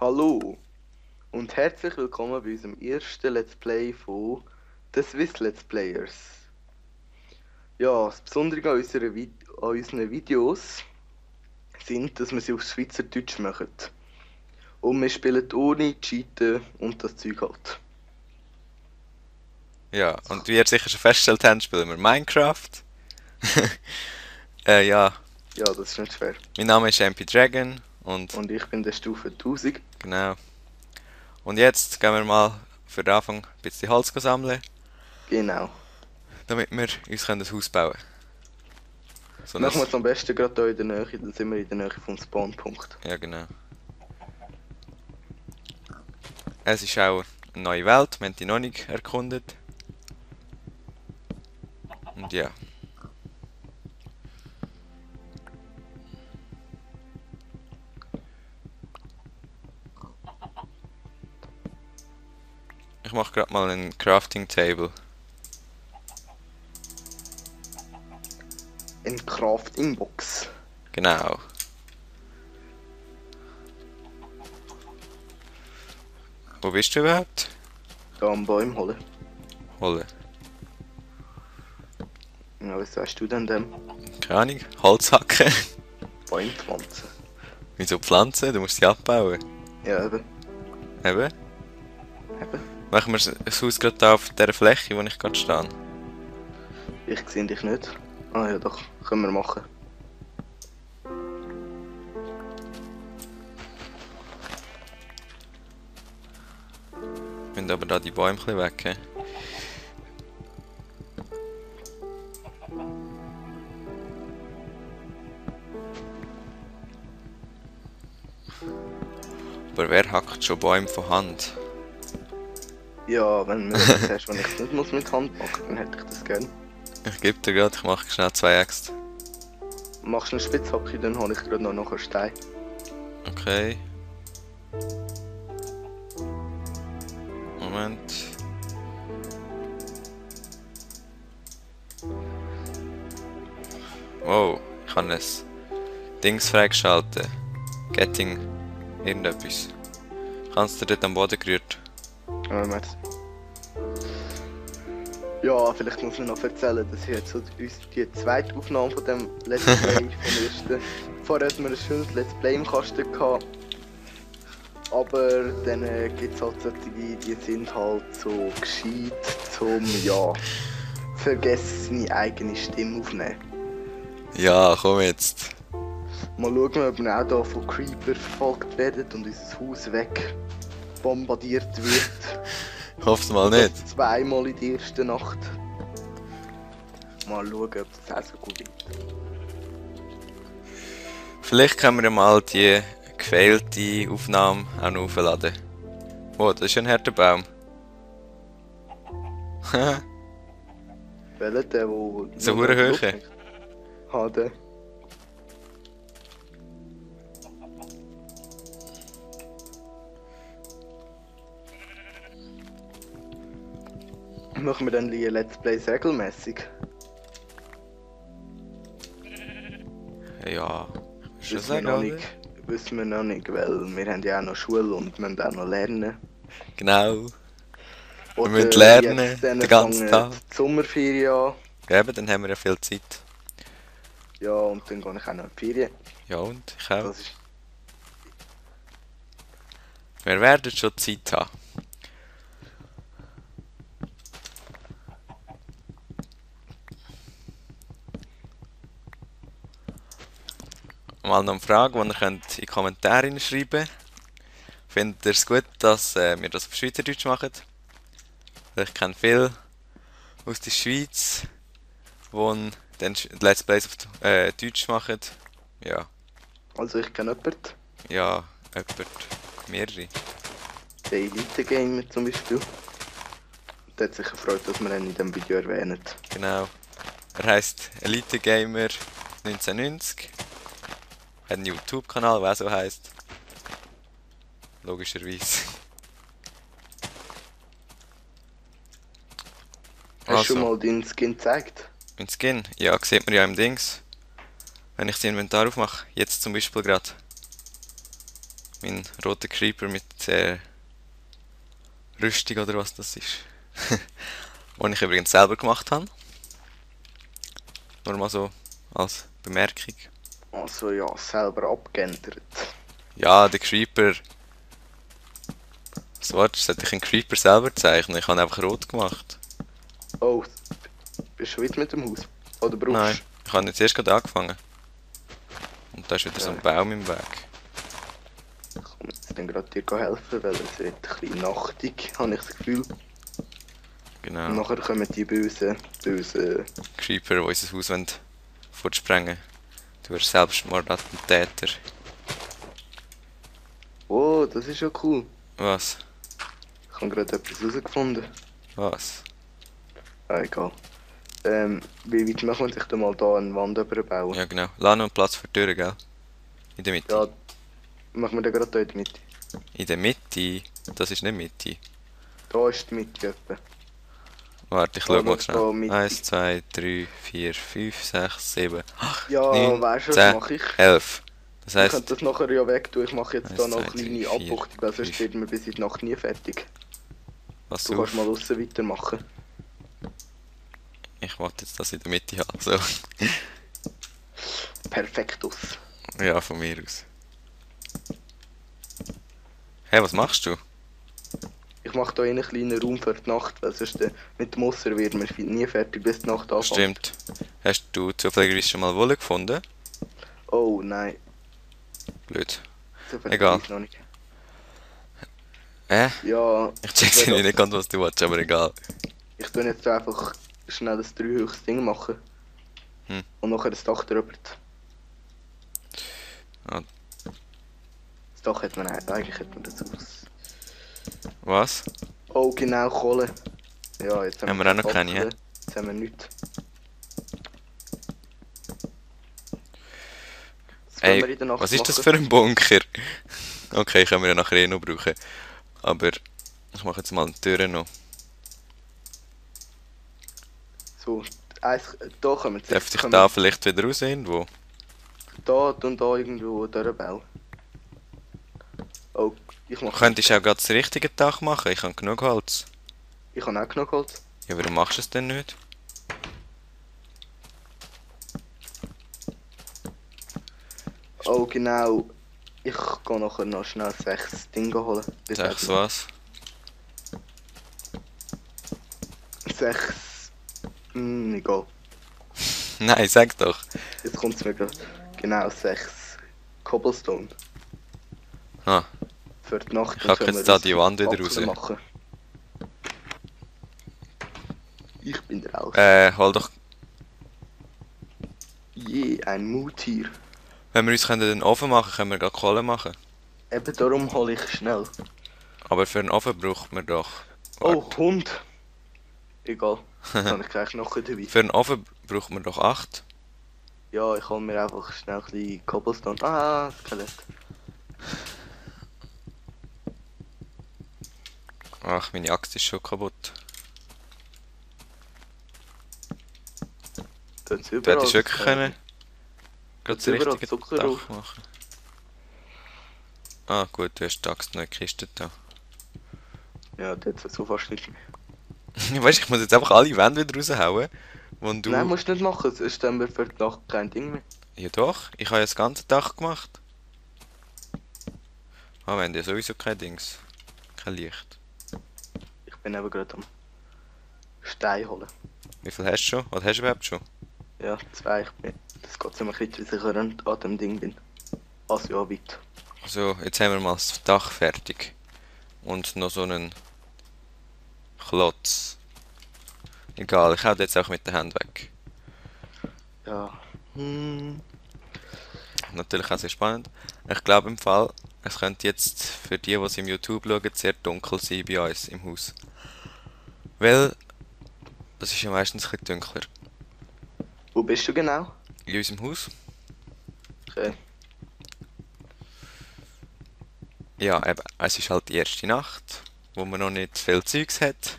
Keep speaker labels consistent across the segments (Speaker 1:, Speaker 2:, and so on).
Speaker 1: Hallo und herzlich willkommen bei unserem ersten Let's Play von The Swiss Let's Players. Ja, das Besondere an unseren Videos sind, dass wir sie auf Schweizerdeutsch machen. Und wir spielen ohne Cheaten und das Zeug halt.
Speaker 2: Ja, und wie ihr sicher schon festgestellt habt, spielen wir Minecraft. Ja,
Speaker 1: Ja, das ist nicht schwer.
Speaker 2: mein Name ist MP Dragon und
Speaker 1: Und ich bin der Stufe 1000.
Speaker 2: genau. Und jetzt gehen wir mal für den Anfang ein bisschen Holz sammeln,
Speaker 1: Genau.
Speaker 2: damit wir uns ein Haus bauen können. So ein,
Speaker 1: Machen wir es am besten gerade hier in der Nähe, dann sind wir in der Nähe vom Spawnpunkt.
Speaker 2: ja genau. Es ist auch eine neue Welt, wir haben die noch nicht erkundet. Und ja, ich mache gerade mal ein Crafting Table.
Speaker 1: In Crafting Box.
Speaker 2: Genau. Wo bist du überhaupt?
Speaker 1: Da am Bäume holen.
Speaker 2: Holen.
Speaker 1: Ja, was sagst du denn dem?
Speaker 2: Keine Ahnung. Holz hacken.
Speaker 1: Bäume pflanzen.
Speaker 2: Wieso Pflanzen? Du musst sie abbauen.
Speaker 1: Ja, eben.
Speaker 2: Eben.
Speaker 1: Eben.
Speaker 2: Machen wir das Haus gerade da auf der Fläche, wo ich gerade stehe.
Speaker 1: Ich sehe dich nicht. Ah ja, doch, können wir machen.
Speaker 2: Wir müssen aber da die Bäume ein bisschen weg. He? Aber wer hackt schon Bäume von Hand?
Speaker 1: Ja, wenn du etwas hast, wenn ich es nicht muss mit Hand machen, dann hätte ich das gern.
Speaker 2: Ich gebe dir gerade, ich mache schnell 2 Äxte.
Speaker 1: Machst du eine Spitzhacke, dann habe ich gerade noch nachher Stein.
Speaker 2: Okay. Moment. Wow, ich habe ein Dings freigeschaltet. Getting irgendetwas. Kannst du dort am Boden gerührt?
Speaker 1: Merci. Ja, vielleicht muss ich noch erzählen, dass ich jetzt so die zweite Aufnahme von dem Let's Play vom ersten. Vorher hatten wir ein schönes Let's Play im Kasten gehabt. Aber dann gibt es halt solche, die sind halt so gescheit zum, ja, vergessen seine eigene Stimme aufnehmen.
Speaker 2: Ja, komm jetzt.
Speaker 1: Mal schauen, ob wir auch hier von Creeper verfolgt werden und unser Haus weg bombardiert wird.
Speaker 2: Hoff's mal
Speaker 1: Und
Speaker 2: nicht.
Speaker 1: das zweimal in der ersten Nacht. Mal schauen, ob das auch so gut wird.
Speaker 2: Vielleicht können wir ja mal die gefailte Aufnahme auch noch aufladen. Oh, das ist ein harter Baum.
Speaker 1: Welcher, der wo...
Speaker 2: So hure Höhe.
Speaker 1: Ah, der. Machen wir dann ein Let's Play regelmäßig?
Speaker 2: Ja, ich würde schon
Speaker 1: Wissen wir
Speaker 2: sagen,
Speaker 1: noch
Speaker 2: oder?
Speaker 1: nicht. Wissen wir noch nicht, weil wir haben ja auch noch Schule und müssen auch noch lernen.
Speaker 2: Genau. Wir müssen
Speaker 1: Oder
Speaker 2: lernen,
Speaker 1: jetzt dann
Speaker 2: den ganzen
Speaker 1: fangen
Speaker 2: Tag.
Speaker 1: die Sommerferien an.
Speaker 2: Eben, dann haben wir ja viel Zeit.
Speaker 1: Ja, und dann gehe ich auch noch in die Ferien.
Speaker 2: Ja, und ich auch.
Speaker 1: Das ist...
Speaker 2: Wir werden schon Zeit haben. Mal noch eine Frage, die ihr könnt in die Kommentare schreiben könnt. Findet ihr es gut, dass wir das auf Schweizerdeutsch machen? Weil ich kenne viele aus der Schweiz, die dann Let's Plays auf Deutsch machen. Ja,
Speaker 1: Also ich kenne jemanden,
Speaker 2: ja, jemand, mehrere.
Speaker 1: der Elite Gamer zum Beispiel. Der hat sich gefreut, dass wir ihn in diesem Video erwähnen.
Speaker 2: Genau. Er heisst Elite Gamer 1990. Hat einen YouTube-Kanal, der auch so heisst. Logischerweise.
Speaker 1: Hast du schon
Speaker 2: Also,
Speaker 1: mal deinen Skin gezeigt?
Speaker 2: mein Skin. Ja, sieht man ja im Dings. Wenn ich das Inventar aufmache. Jetzt zum Beispiel gerade. Mein roter Creeper mit Rüstung oder was das ist. Den ich übrigens selber gemacht habe. Nur mal so als Bemerkung.
Speaker 1: Also ja, selber abgeändert.
Speaker 2: Ja, der Creeper. Was wartest du? Sollte ich einen Creeper selber zeichnen? Ich habe ihn einfach rot gemacht.
Speaker 1: Oh, bist du wieder mit dem Haus? Oder
Speaker 2: Nein,
Speaker 1: brauchst
Speaker 2: ich habe jetzt erst gerade angefangen. Und da ist wieder so ein Baum im Weg.
Speaker 1: du... Ich komme jetzt dann gerade dir helfen, weil es wird ein bisschen nachtig, habe ich das Gefühl.
Speaker 2: Genau.
Speaker 1: Und nachher kommen die bösen...
Speaker 2: Creeper, die unser Haus fortsprengen wollen. Du wirst Selbstmordattentäter.
Speaker 1: Oh, das ist ja cool.
Speaker 2: Was?
Speaker 1: Ich habe gerade etwas herausgefunden.
Speaker 2: Was?
Speaker 1: Ah, egal. Wie weit machen wir sich da mal da eine Wand überbauen?
Speaker 2: Ja, genau. Lass noch einen Platz für die Tür, gell? In der Mitte.
Speaker 1: Ja, machen wir da gerade da in der Mitte.
Speaker 2: In der Mitte? Das ist nicht Mitte.
Speaker 1: Da ist die Mitte etwa.
Speaker 2: Warte, ich
Speaker 1: Da
Speaker 2: schau mal
Speaker 1: noch
Speaker 2: schnell.
Speaker 1: da Mitte.
Speaker 2: 1, 2, 3, 4, 5, 6, 7, 8,
Speaker 1: Ja,
Speaker 2: 9,
Speaker 1: weißt du, was
Speaker 2: 10,
Speaker 1: mache ich?
Speaker 2: 11. Das
Speaker 1: Ich könnte
Speaker 2: heisst,
Speaker 1: das nachher ja weg tun. Ich mache jetzt
Speaker 2: Eins,
Speaker 1: da noch
Speaker 2: zwei,
Speaker 1: eine kleine
Speaker 2: drei, vier,
Speaker 1: Abbuchtung, weil sonst
Speaker 2: fünf.
Speaker 1: werden wir bis in die Nacht nie fertig.
Speaker 2: pass
Speaker 1: Du kannst
Speaker 2: auf.
Speaker 1: mal draussen weitermachen.
Speaker 2: Ich wollte jetzt das in der Mitte haben. So.
Speaker 1: Perfektus.
Speaker 2: Ja, von mir aus. Hey, was machst du?
Speaker 1: Ich mache da einen kleinen Raum für die Nacht, weil sonst mit dem Ausser werden wir nie fertig, bis die Nacht anfängt.
Speaker 2: Stimmt. Hast du zufälligerweise schon mal Wolle gefunden?
Speaker 1: Oh nein,
Speaker 2: Blöd.
Speaker 1: zufälligerweise
Speaker 2: Egal.
Speaker 1: noch nicht.
Speaker 2: Ja,
Speaker 1: Ja,
Speaker 2: ich check's nicht ganz, was du willst, aber egal.
Speaker 1: ich tue jetzt einfach schnell ein dreihöchiges Ding machen.
Speaker 2: Hm.
Speaker 1: Und nachher das Dach drüber.
Speaker 2: Ah.
Speaker 1: Das Dach hat man eigentlich hat man das aus.
Speaker 2: Was?
Speaker 1: Oh genau, Kohle. Ja, jetzt
Speaker 2: Haben wir auch noch
Speaker 1: Fackeln.
Speaker 2: keine, ja?
Speaker 1: Jetzt haben wir nichts. Das können wir in der Nacht
Speaker 2: Was ist das
Speaker 1: machen.
Speaker 2: für ein Bunker? Okay, können wir ja nachher eh noch brauchen. Aber ich mache jetzt mal die Türen noch.
Speaker 1: So, da können wir
Speaker 2: Darf ich da vielleicht wieder raus irgendwo?
Speaker 1: Da und da irgendwo durchbauen. Oh, ich mache...
Speaker 2: Könntest du auch gerade das richtige Dach machen? Ich habe genug Holz.
Speaker 1: Ich habe auch genug Holz.
Speaker 2: Ja, warum machst du es denn nicht?
Speaker 1: Oh genau. Ich gehe nachher noch schnell 6 Dinge holen. Bis
Speaker 2: 6 was?
Speaker 1: 6... egal.
Speaker 2: Nein, sag doch.
Speaker 1: Jetzt kommt es mir gerade. Genau, 6 Cobblestone.
Speaker 2: Ah,
Speaker 1: Für die Nacht.
Speaker 2: ich hacke
Speaker 1: können
Speaker 2: jetzt
Speaker 1: wir
Speaker 2: da die Wand wieder
Speaker 1: Fackeln
Speaker 2: raus.
Speaker 1: machen. Ich bin raus.
Speaker 2: Hol doch.
Speaker 1: Je, ein Muttier.
Speaker 2: Wenn wir uns den Ofen machen können wir gerade Kohle machen.
Speaker 1: Eben darum hole ich schnell.
Speaker 2: Aber für einen Ofen braucht man doch.
Speaker 1: Oh,
Speaker 2: Warte.
Speaker 1: Hund! Egal. Dann habe ich gleich noch dabei.
Speaker 2: Für einen Ofen braucht man doch 8.
Speaker 1: Ja, ich hole mir einfach schnell ein bisschen Cobblestone. Ah, Skelett.
Speaker 2: Ach, meine Axt ist schon kaputt.
Speaker 1: Da hat's
Speaker 2: Du
Speaker 1: überall
Speaker 2: hättest wirklich
Speaker 1: Skelett.
Speaker 2: können gerade das
Speaker 1: Jetzt überall
Speaker 2: richtige
Speaker 1: Zucker
Speaker 2: Dach
Speaker 1: drauf.
Speaker 2: machen. Ah gut, du hast die Axt noch in die Kiste da.
Speaker 1: Ja, dort so fast nicht mehr.
Speaker 2: Weißt du, ich muss jetzt einfach alle Wände wieder raushauen. Wo du...
Speaker 1: Nein, musst du nicht machen, sonst haben wir für die Nacht kein Ding mehr.
Speaker 2: Ja doch, ich habe ja das ganze Dach gemacht. Ah, wir haben ja sowieso kein Dings. Kein Licht.
Speaker 1: Ich bin eben gerade am Stein holen.
Speaker 2: Wie viel hast du schon? Was hast du überhaupt schon?
Speaker 1: Ja, 2. Das geht so ein bisschen, bis ich an dem Ding bin. Also ja, weit.
Speaker 2: So, jetzt haben wir mal das Dach fertig. Und noch so einen Klotz. Egal, ich hau den jetzt auch mit der Hand weg.
Speaker 1: Ja.
Speaker 2: Natürlich auch sehr spannend. Ich glaube im Fall, es könnte jetzt für die, die es im YouTube schauen, sehr dunkel sein bei uns im Haus. Weil, das ist ja meistens ein bisschen dunkler.
Speaker 1: Wo bist du genau?
Speaker 2: In unserem Haus.
Speaker 1: Okay.
Speaker 2: Ja, eben, es ist halt die erste Nacht, wo man noch nicht viel Zeugs hat.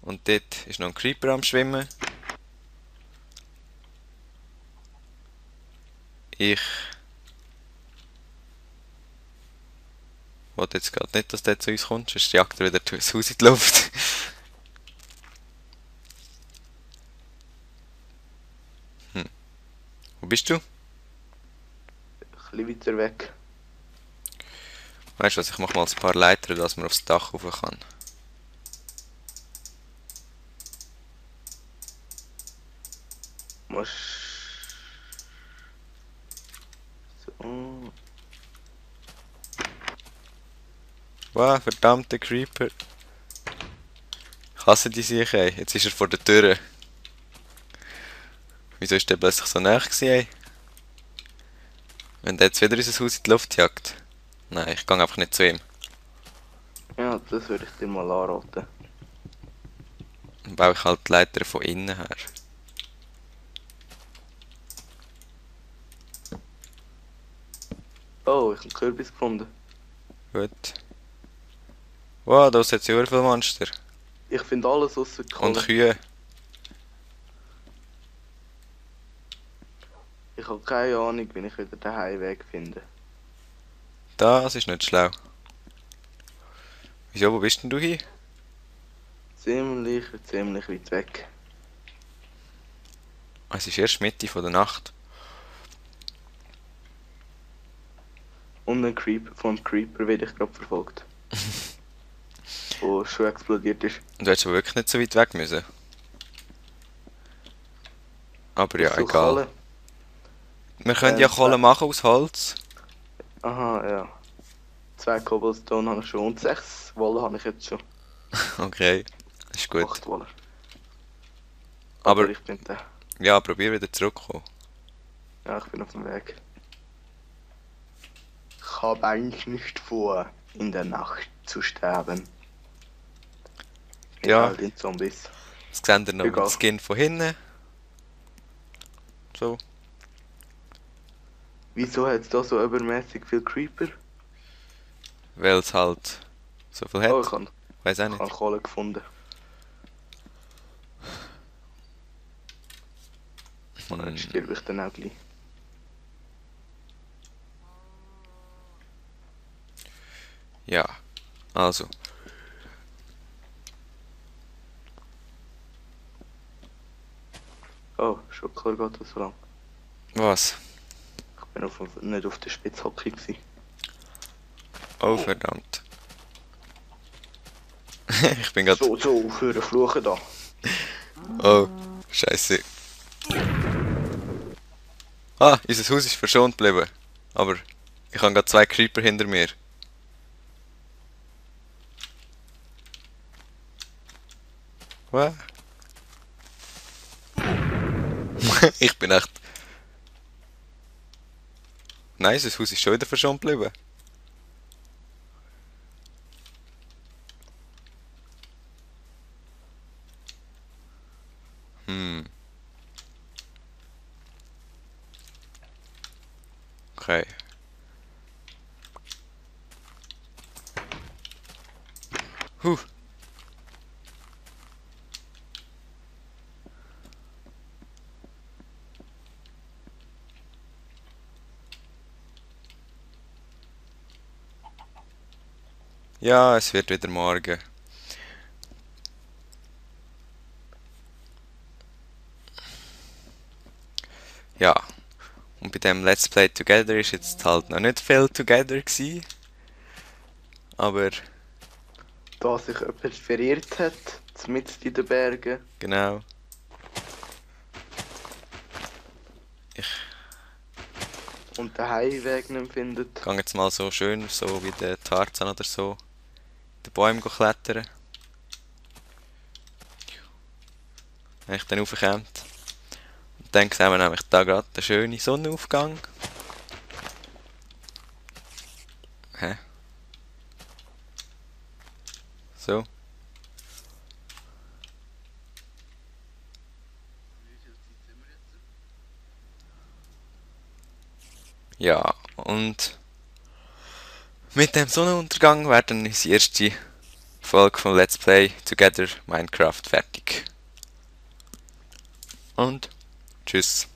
Speaker 2: Und dort ist noch ein Creeper am Schwimmen. Ich wollte jetzt gerade nicht, dass der zu uns kommt, sonst jagt er wieder das Haus in die Luft. Hm. Wo bist du?
Speaker 1: Ein bisschen weiter weg.
Speaker 2: Weißt du was, ich mache mal ein paar Leitern, dass man aufs Dach rauf kann.
Speaker 1: Musst... So...
Speaker 2: Wow, verdammter Creeper. Ich hasse die Sicher, ey. Jetzt ist er vor der Tür. Wieso ist der plötzlich so nah gewesen, ey? Wenn der jetzt wieder unser Haus in die Luft jagt. Nein, ich gehe einfach nicht zu ihm.
Speaker 1: Ja, das würde ich dir mal anraten.
Speaker 2: Dann baue ich halt die Leiter von innen her.
Speaker 1: Oh, ich habe einen Kürbis gefunden.
Speaker 2: Gut. Wow, da sind sehr viele Monster.
Speaker 1: Ich finde alles ausser
Speaker 2: Und
Speaker 1: Kohle.
Speaker 2: Kühe.
Speaker 1: Ich habe keine Ahnung, wie ich wieder den Heimweg finde.
Speaker 2: Das ist nicht schlau. Wieso, wo bist denn du hin?
Speaker 1: Ziemlich weit weg.
Speaker 2: Es ist erst Mitte von der Nacht.
Speaker 1: Und vom Creeper werde ich gerade verfolgt. Wo schon explodiert ist.
Speaker 2: Du hättest aber wirklich nicht so weit weg müssen. Aber ja,
Speaker 1: Ich suche
Speaker 2: egal.
Speaker 1: Kohle.
Speaker 2: Wir können ja Kohle machen aus Holz.
Speaker 1: Aha, ja. 2 Cobblestone habe ich schon und 6 Wolle habe ich jetzt schon.
Speaker 2: Okay, das ist gut.
Speaker 1: 8 Wolle.
Speaker 2: Aber
Speaker 1: ich bin da.
Speaker 2: ja, probier wieder zurückzukommen.
Speaker 1: Ja, ich bin auf dem Weg. Ich habe eigentlich nicht vor, in der Nacht zu sterben.
Speaker 2: Ja.
Speaker 1: Halt in Zombies.
Speaker 2: Jetzt seht ihr noch
Speaker 1: Egal.
Speaker 2: den Skin von hinten. So.
Speaker 1: Wieso hat es da so übermäßig viel Creeper?
Speaker 2: Weil es halt so viel hat.
Speaker 1: Oh, ich habe
Speaker 2: Weiß auch nicht.
Speaker 1: Kohle gefunden. Dann sterbe ich dann auch gleich.
Speaker 2: Ja, also.
Speaker 1: Oh, Schokolade geht das so lang.
Speaker 2: Was?
Speaker 1: Ich bin nicht auf der Spitzhacke gewesen.
Speaker 2: Oh, verdammt. Ich bin grad...
Speaker 1: So, für Fluchen da.
Speaker 2: Oh, scheiße. Ah, unser Haus ist verschont geblieben. Aber ich habe gerade 2 Creeper hinter mir. Was? Ich bin echt... Nein, das Haus ist schon wieder verschont geblieben. Okay. Huh. Ja, es wird wieder morgen. Ja. Und bei dem Let's Play Together ist jetzt halt noch nicht viel Together gewesen. Aber,
Speaker 1: Da sich jemand verirrt hat, mitten in den Bergen.
Speaker 2: genau.
Speaker 1: Und den Heimweg nicht findet.
Speaker 2: Ich gehe jetzt mal so schön, so wie der Tarzan oder so, in den Bäumen klettern. Wenn ich dann raufkomme. Und dann sehen wir nämlich da gerade den schönen Sonnenaufgang. Hä? So. Ja, und mit dem Sonnenuntergang wäre dann unsere erste Folge von Let's Play Together Minecraft fertig. Und tschüss.